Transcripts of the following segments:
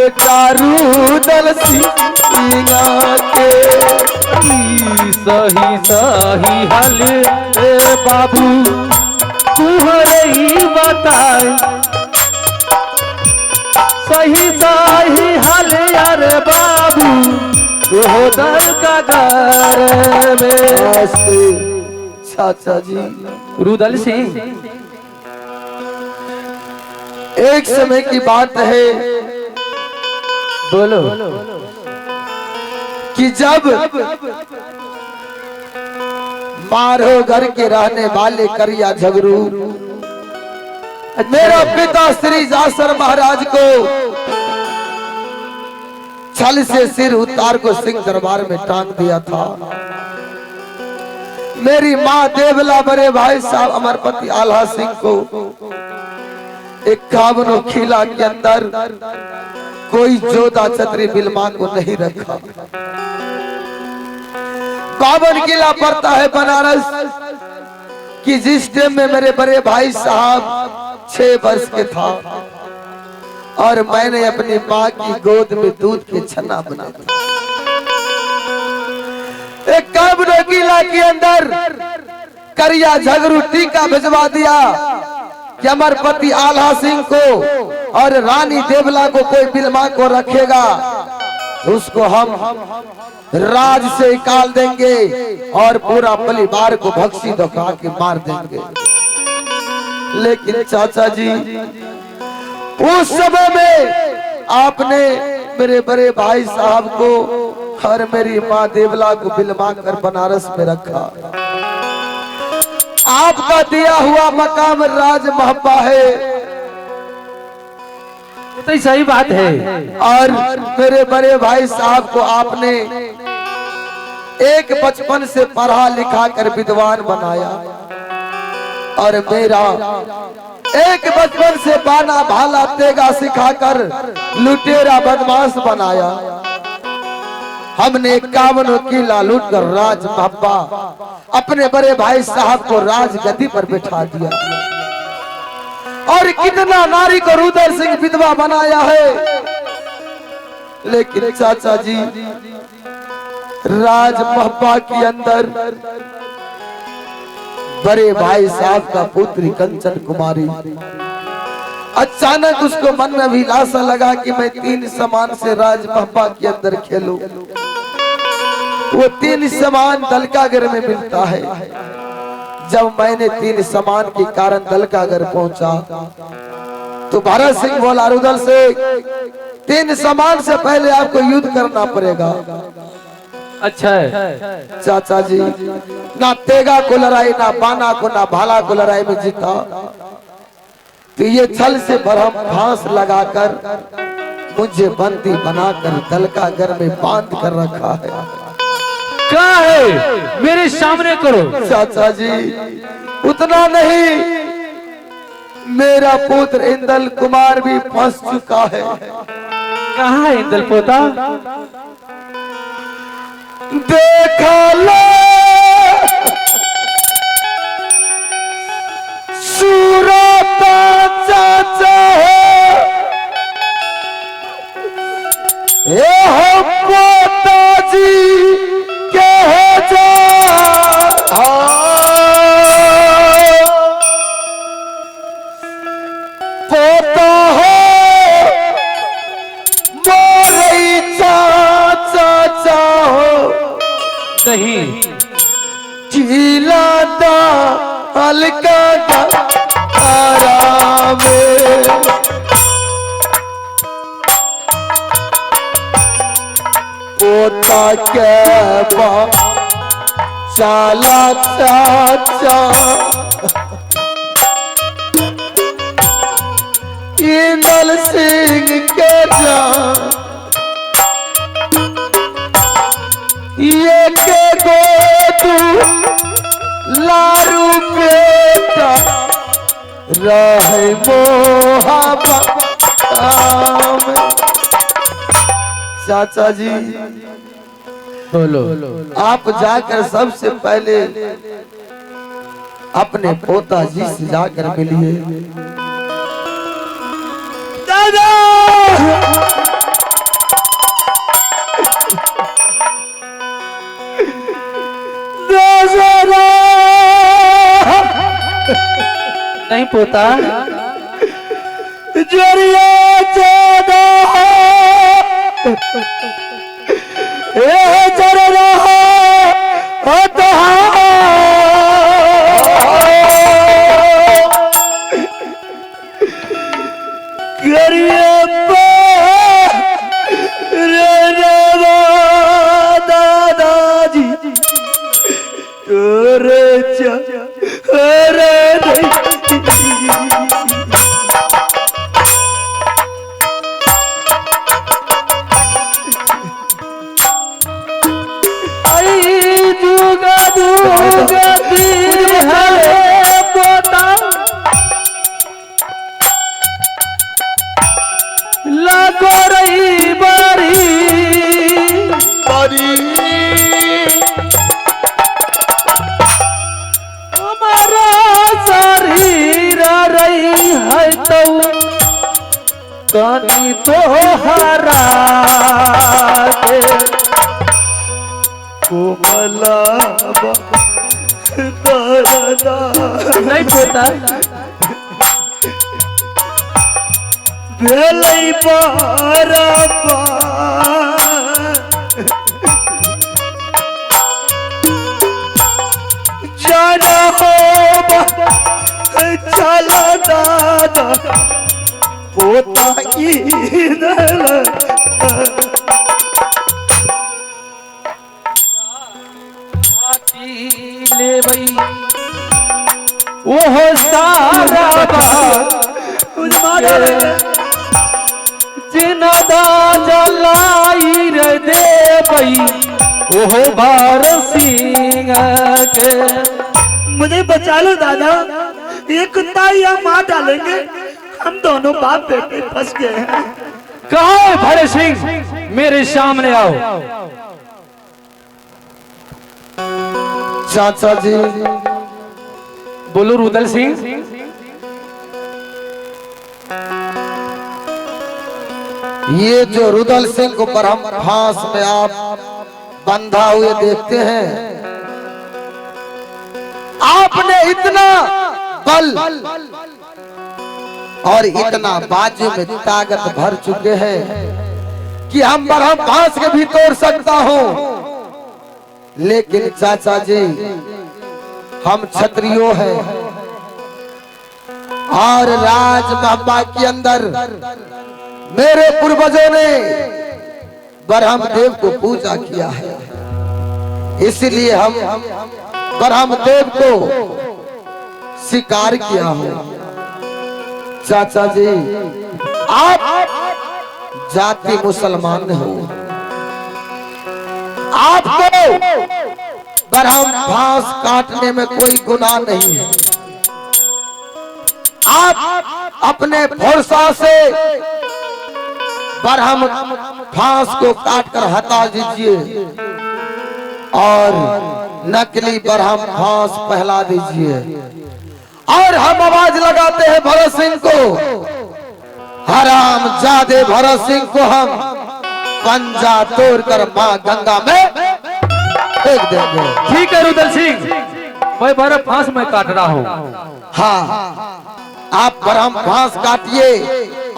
बेटा रूदल सिंह के। सही सही हल ए बाबू तुहरे ही बताए, सही सही हल अरे बाबू तुहो दल का घर में। चाचा जी रुदल सिंह, एक समय की बात है, बोलो, कि जब माधोगढ़ के रहने वाले करिया झगरू मेरा पिता श्री जासर महाराज को छल से सिर उतार को सिंह दरबार में टांग दिया था। मेरी माँ देवला बड़े भाई साहब अमरपति आल्हा सिंह को 51 खिला के अंदर कोई जोधा छत्री बिलमा को नहीं रखा। 52 किला पड़ता है बनारस कि जिस टाइम में मेरे बड़े भाई साहब 6 वर्ष के था और मैंने अपनी माँ की गोद में दूध के छन्ना बना था। 51 किला के अंदर करिया झगरू टीका भिजवा दिया कि अमरपति आल्हा सिंह को और रानी देवला को कोई बिलमा को रखेगा तो उसको हम राज से निकाल देंगे और पूरा परिवार को भक्षी धोखा के मार देंगे। लेकिन चाचा जी उस समय में आपने मेरे बड़े भाई साहब को और मेरी माँ देवला को बिलमा कर बनारस में रखा। आपका दिया हुआ मकाम राज महब्बा है। तो सही बात है। और मेरे बड़े भाई साहब को आपने एक बचपन से पढ़ा लिखा कर विद्वान बनाया और मेरा एक बचपन से बाना भाला तेगा सिखाकर लुटेरा बदमाश बनाया। हमने 51 किला लूट कर राज महब्बा अपने बड़े भाई साहब को राज गद्दी पर बिठा दिया और कितना नारी को रुदल सिंह विधवा बनाया है। लेकिन चाचा जी राज महब्बा के अंदर बड़े भाई साहब का पुत्री कंचन कुमारी अचानक उसको मन में अभिलाषा लगा कि मैं 3 समान से राज महब्बा के अंदर खेलूं। वो 3 समान दलकागर में मिलता है। जब मैंने 3 समान के कारण दलकागर पहुंचा तो भरत सिंह बोला रुदल से 3 समान से पहले आपको युद्ध करना पड़ेगा। अच्छा है चाचा जी, ना तेगा को लड़ाई, ना बाना को, ना भाला को लड़ाई में जीता तो ये छल से भरम फांस लगाकर मुझे बंदी बनाकर दलकागर में बांध कर रखा है। क्या है मेरे सामने करो। चाचा जी उतना नहीं, मेरा पुत्र इंदल कुमार भी फंस चुका है। कहाँ है इंदल पोता? देखा लो सूरत चाचा है, ये हो पोता जी के जा पोता हो मोरई चाचा चाहो नहीं जिला दा हल्का दा आराम। पोता के बा चाला चाचा इंदल सिंह के जा ये के गो तू लारू बेटा रहे मोहब्बत। चाचा जी बोलो, आप जाकर सबसे पहले अपने पोता जी से जाकर मिलिए। दादा नहीं पोता। जरिया चौदह ए जर रहा दादाजी तोरे रे कनी तो हरा के कोमला दादा नहीं पोता। भेलै बारा जाना हो चल दादा पोता ओहो सारा जिनदा जलाई रे देवई ओहो भार सिंह के। मुझे बचा लो दादा, ये कुत्ता या मार डालेंगे, हम दोनों बाप बेटे फंस गए हैं। कहो भरत सिंह मेरे सामने आओ। चाचा जी बोलो रुदल सिंह। ये जो रुदल सिंह को ब्रह्म फांस में आप बंधा हुए देखते हैं, आपने इतना बल और इतना बाजू में ताकत भर चुके हैं कि हम ब्रह्म फांस के भी तोड़ सकता हूं, लेकिन चाचा जी हम क्षत्रियो हैं और राज महबा के अंदर मेरे पूर्वजों ने ब्रह्मदेव को पूजा किया है, इसलिए हम ब्रह्मदेव को स्वीकार किया है। चाचा जी आप जाति मुसलमान हो, आपको ब्रह्म फांस काटने में कोई गुनाह नहीं है। आप अपने भरोसा से ब्रह्म फांस को काटकर हटा दीजिए और नकली ब्रह्म फांस पहला दीजिए। और हम आवाज लगाते हैं भरत सिंह को, हराम जादे भरत सिंह को हम पंजा तोड़कर मां गंगा में फेंक देंगे। ठीक है रुदल सिंह, मैं बर्फ फांस में काट रहा हूँ। हाँ आप ब्रह्म फांस काटिए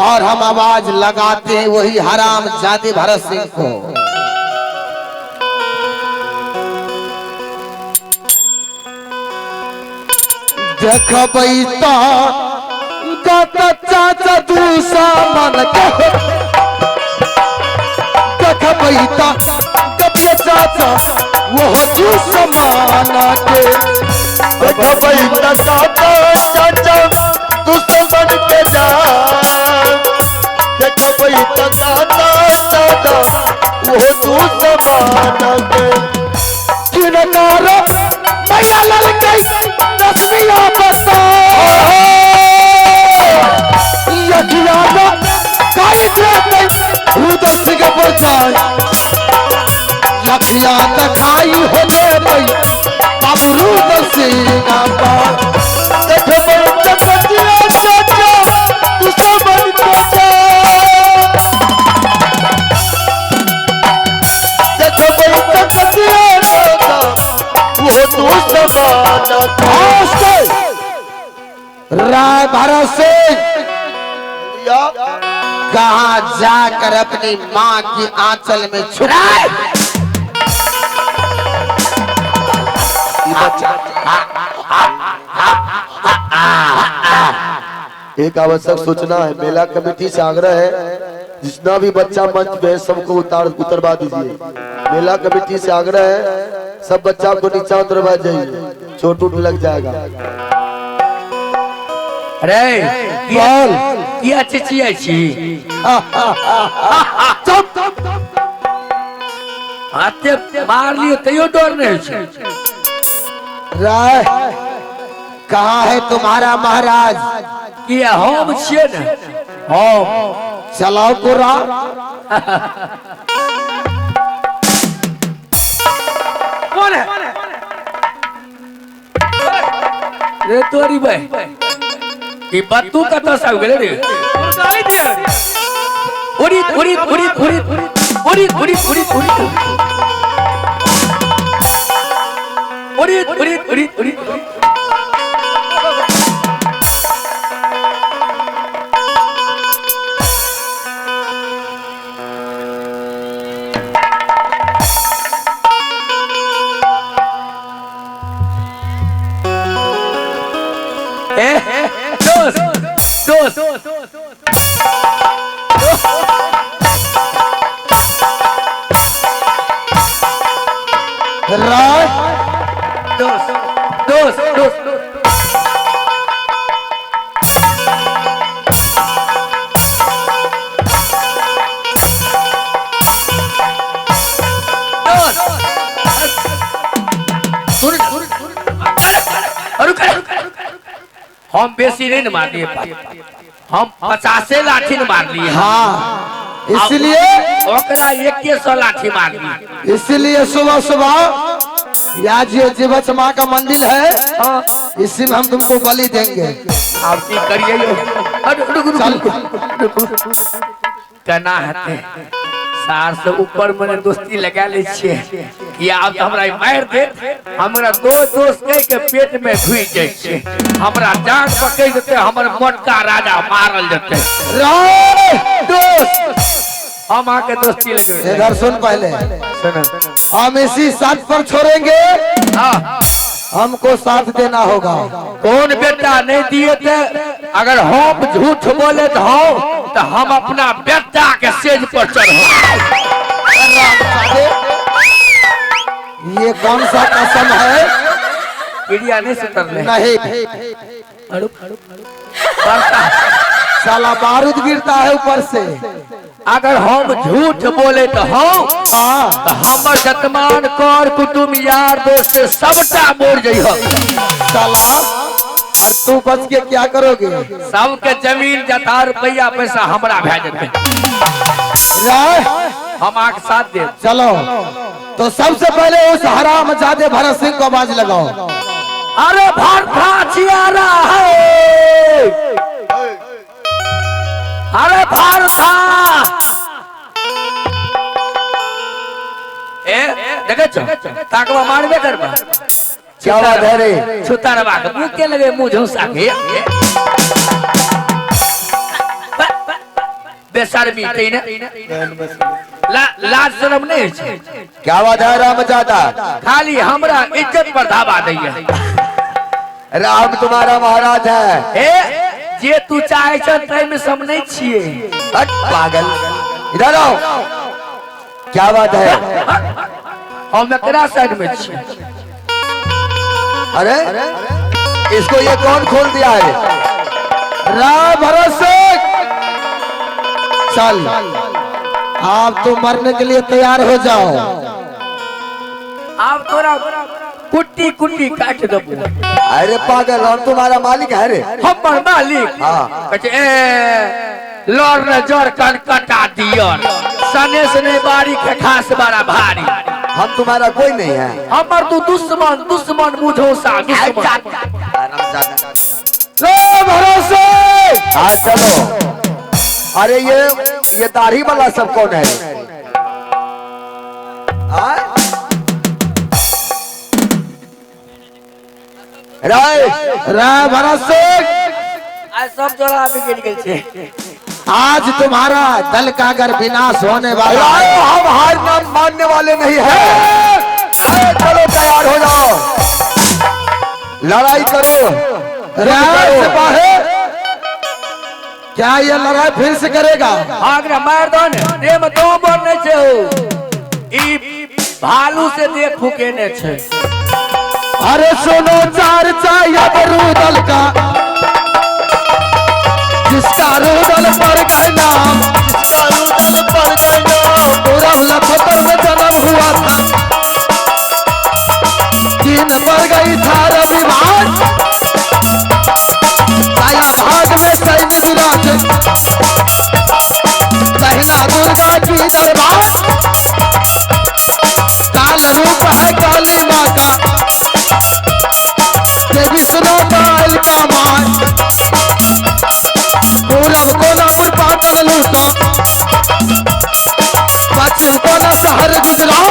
और हम आवाज लगाते हैं वही हराम जादे भरत सिंह को। देखबई चाचा दूसरा मन के, देखबई चाचा वो दुश्मन के, देखबई चाचा चाचा दुश्मन के जा, देखबई चाचा चाचा वो दुश्मन के। किनकार मैया ललकई रश्मिया बता यखिया काई देते रुदल सिंह पर जाए, लखिया तखाई हो गई बाबू रुदल सिंह पर। देखबई चाचा चाचा दुश्मन के जा, देखबई चाचा चाचा वो दुश्मन के। राज कहाँ जाकर अपनी माँ की आंचल में छुप एक आवश्यक सूचना है, मेला कमेटी से आग्रह है जितना भी बच्चा मंच पे है सबको उतरवा दीजिए। मेला कमेटी से आग्रह है सब बच्चा को नीचा उतरवा जाइए, चोट उट लग जाएगा। अरे बोल किया चिचिया छी? चुप हाथे मार लियो तैयो डर नहीं छै। राय कहाँ है तुम्हारा महाराज? किया हम छियै ने, हम चलाओ कुरा। कौन है रे तोरी भाई? ई बत्तू कतऽ से आबि गेलै रे? उड़ी उड़ी उड़ी उड़ी उड़ी उड़ी उड़ी उड़ी उड़ी उड़ी उड़ी उड़ी। दोस्त दोस्त राय दोस्त दोस्त दोस्त हम बेसी नहीं मारलिए, हम 50 लाठी न मारलिए। हाँ, इसलिए ओकरा 100 लाठी मारलिए। इसलिए सुबह सुबह आज ये जीवछ माँ का मंदिर है, इसी में हम तुमको बलि देंगे। आप की करिए केना हेतै? सार से ऊपर मने दोस्ती लगा ले छियै कि आब तऽ हमरा मारि देत, हमरा दो दोस्त कहि के पेट में घुसि जाइ छै, हमरा जान पकड़ि देतै, हमर मोटका राजा मारल जेतै। दोस्त हम आके दोस्ती लगेबै। इधर सुन, पहले हम इसी साथ पर छोड़ेंगे, हमको साथ देना होगा। कौन बेटा नहीं दिए थे? अगर हम झूठ बोले तो तो हम अपना बेटा के सेज पर चढ़ो। ये कौन सा कसम है? क्रिया नहीं सुतरले नहीं, साला बारूद गिरता है ऊपर से। अगर हम झूठ बोले तो तो हमर जतमान कर कुटुम यार दोस्त सबटा मोड़ जइह साला। और तू बच के क्या करोगे? सबके जमीन जथा रुपया पैसा हमरा भए जेतै। हम आके साथ दे। चलो तो सबसे पहले उस हराम जादे भरत सिंह को आवाज लगाओ। अरे भरथा छियारा है, अरे भरथा ए देखे छो ताकवा मारबे करबा। क्या बात है रे? छुतारवा के मुंह के लगे मुंह झौसा के बेशर्मी तैने लाज शर्म नहीं छै। क्या बात है राम जादा? खाली हमरा इज्जत पर धावा दैया। राम तुम्हारा महाराज है। ए जे तू चाहे छ तै में सब नहीं छिए। हट पागल, इधर आओ। क्या बात है? हम एकरा साइड में छिए। अरे इसको ये कौन खोल दिया है? राम भरोसे चल, आप तो मरने के लिए तैयार हो जाओ। आप थोड़ा कुट्टी कुट्टी काट दबो। अरे पागल, हम तुम्हारा मालिक है रे। हमर मालिक? हाँ। ए लड़ न जड़ कन कटा दियो, सने सने बारी के खास बड़ा भारी। हम तुम्हारा कोई नहीं है। हमर तू दुश्मन दुश्मन मुझोसा दुश्मन। भरोसे हाँ चलो। अरे ये दाढ़ी वाला सब कौन है? राय राय भरत सिंह आज सब जोड़ा बिगड़ गेल छै। आज तुम्हारा दल का अगर विनाश होने वाला है, हम हार नाम मानने वाले नहीं है। चलो तैयार हो जाओ, लड़ाई करो। सिपाही, क्या ये लड़ाई फिर से करेगा? आगरा मार दो ने, देह में दो बोर नहीं छे हो। ई भालू से देह फूकेने छे। अरे सुनो चार चाया रुदल का, जिसका रुदल पर गए नाम, जिसका रुदल पर गए नाम, पूरा लखतर में जन्म हुआ था, तीन पर गई था रविवार, दाया भाग में सैन्य विराज, दहिना दुर्गा की दरबार, काल रूप है काली माँ का, देवी सुनो बाल का मान, पूरब कोल्हापुर पाटन लूटा, पश्चिम कोना शहर गुजरात,